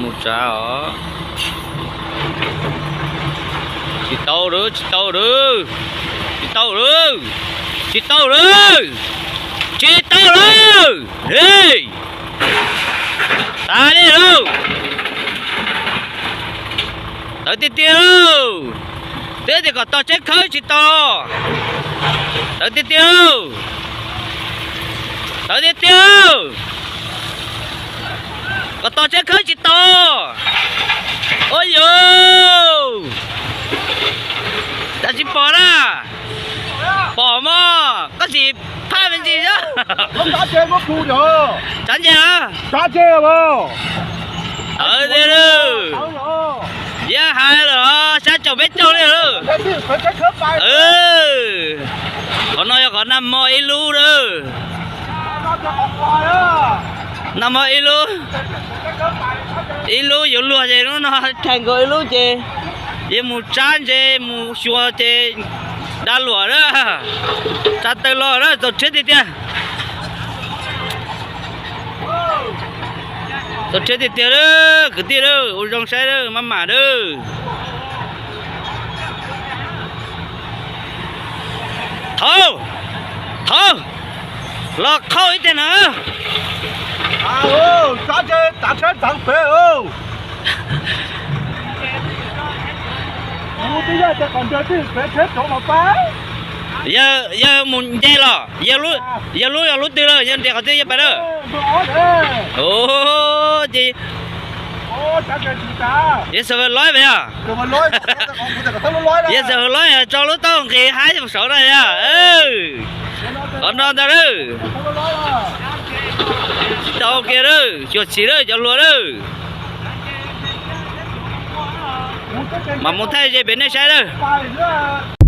Mus tsav os. Tsis tau lawm, tsis tau lawm, tsis tau lawm, tsis tau lawm, tsis tau lawm. Hej, tas li lauj. Tawv tiag tiag lauj. Twb tias kom tos tsheb khawb tsis tos. Tawv tiag tiag lauj. Tawv tiag tiag lauj. Kom tos tsheb khawb tsis tos. Ua yus, cas tsis pom na? Pom mog, koj tsis phaj me ntsis xwb. Tsav nce a. Tawv tiag lauj. Yog hais lawm, sab caum peb caug li lauj. Qhov no yog qhov nag hmo ib lub lawm. Nag hmo ib lub, ib lub yuav luag ces hnub no rhais nkaus ib lub ces yuav mus tsab ntses mus xyuas ces da luam na. Tsa taw los na, txaus rhiab tiag tiag. Txaus rhiab tiag tiag lawm kwv tij lawm, ua zoo saib lawm maj mam lawm. Thov, thov, los khauj ib teg na. Tav tsheb txav pem. Yog mus nce los, yog lub, yog lub twg lawm, yog nres qhov twg yog pais lawm. Ces yog xav loib pes yog, yog xav loib tso lub taub nqis haib saud na yog. Qhov no ntag lawm. Tsis tau kiag lawm, xyuam xim lawm cov hluas lawm. Mam mus thaij ze pem nej saib lawm.